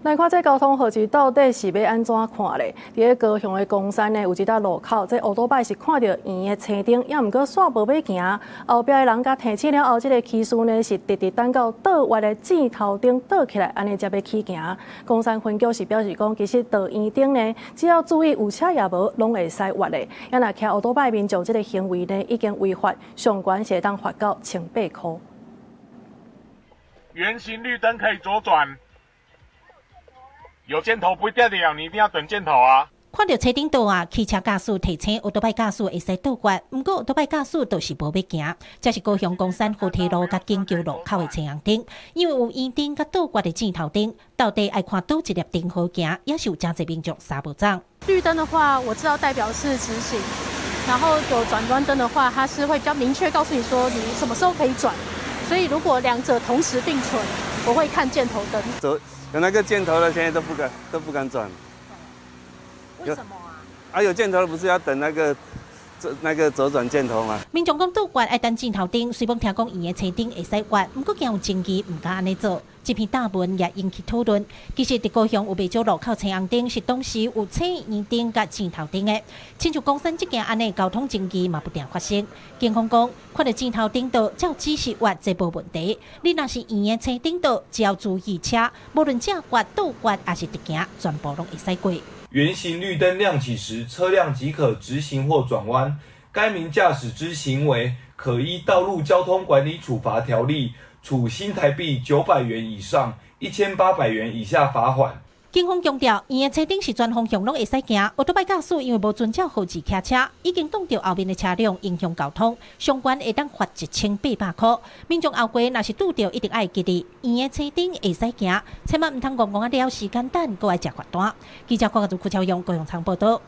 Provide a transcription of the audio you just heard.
來看這交通號誌到底是欲按怎看咧？佇咧高雄的岡山呢，有一搭路口，這烏多擺是看著圓的青燈，猶毋過煞無欲行。後壁的人共提醒了後，這个騎士呢是直直等到倒彎的箭頭燈倒起來，按呢才欲起行。岡山分局是表示講，其實倒圓燈呢，只要注意有車也無，攏會使越的。啊若騎烏多擺民眾這个行為呢，已經違法，上懸是會當罰到1800箍。圓形綠燈可以左轉。有箭頭不代表你一定要等箭頭啊！看著青燈倒啊，汽車駕駛提醒歐多擺駕駛會使倒彎，毋過歐多擺駕駛就是無欲行。這是高雄岡山河堤路佮金橋路口的青紅燈，因為有圓燈佮倒彎的箭頭燈，到底愛看佗一粒燈號行，也是有誠濟民眾三步走。綠燈的話，我知道代表是直行，然後有轉彎燈的話，它是會比較明確告訴你說你什麼時候可以轉。所以如果兩者同時並存，我會看箭頭燈。走，有那個箭頭的，現在都不敢，都不敢轉。為什麼啊？啊，有箭頭的不是要等那個那個左轉箭頭嗎？民眾講倒彎愛等箭頭燈，雖罔聽講圓的青燈會使彎，毋過驚有爭議，毋敢按呢做。這篇貼文也引起討論。其實，佇高雄有袂少路口青紅燈是同時有青圓燈佮箭頭燈的，親像岡山這件按呢交通爭議嘛不定發生。警方講，看著箭頭燈倒，照指示越這無問題。你若是圓的青燈倒，只要注意車，無論正彎、倒彎抑是直行，全部攏會使過。圓形綠燈亮起時，車輛即可直行或轉彎。該名駕駛之行為，可依《道路交通管理處罰條例》處新台幣900元以上1800元以下罰款。警方強調，圓的青燈是全方向攏會使行，歐多擺駕駛因為無遵照號誌騎車，已經擋著後面的車輛，影響交通，上懸會當罰1800箍。民眾後過若是拄著，一定愛記得圓的青燈會使行，千萬毋通戇戇仔了時間等，閣愛食罰單。記者郭家祖、郭超勇高雄場報道。